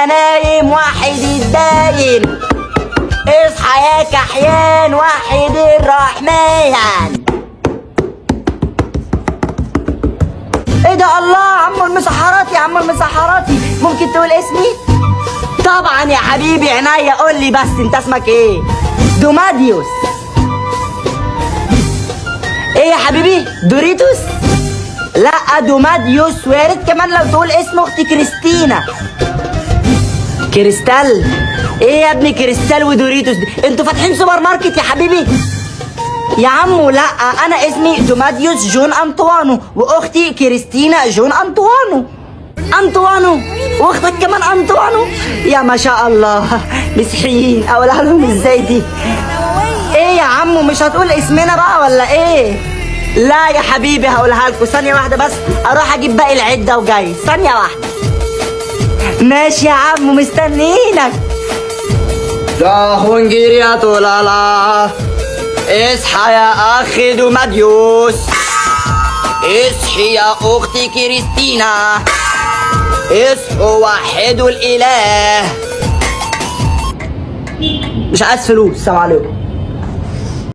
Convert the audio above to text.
يا نايم وحد الدايم، اصحى يا كحيان وحد الرحمن. ايه ده؟ الله، عمو المسحراتي، عمو المسحراتي، ممكن تقول اسمي؟ طبعا يا حبيبي، عينيا، قول لي بس انت اسمك ايه؟ دوماديوس. ايه يا حبيبي؟ دوريتوس؟ لا دوماديوس. ويا ريت كمان لو تقول اسم اختي كريستينا. كريستال؟ ايه يا ابني كريستال ودوريتوس دي؟ انتوا فاتحين سوبر ماركت يا حبيبي؟ يا عمو لا، انا اسمي دوماديوس جون انطوانو، واختي كريستينا جون انطوانو. انطوانو؟ واختك كمان انطوانو؟ يا ما شاء الله، مسيحيين. اقولها لهم ازاي دي؟ ايه يا عمو مش هتقول اسمنا بقى ولا ايه؟ لا يا حبيبي هقولها لكم، ثانية واحدة بس اروح اجيب باقي العدة وجاي، ثانية واحدة. ماشي يا عمو مستنيينك. يا طلالا، اصحى يا اخي دوماديوس، اصحي يا اختي كريستينا، اصحوا وحدوا الاله. مش عايز فلوس، سلام عليكم.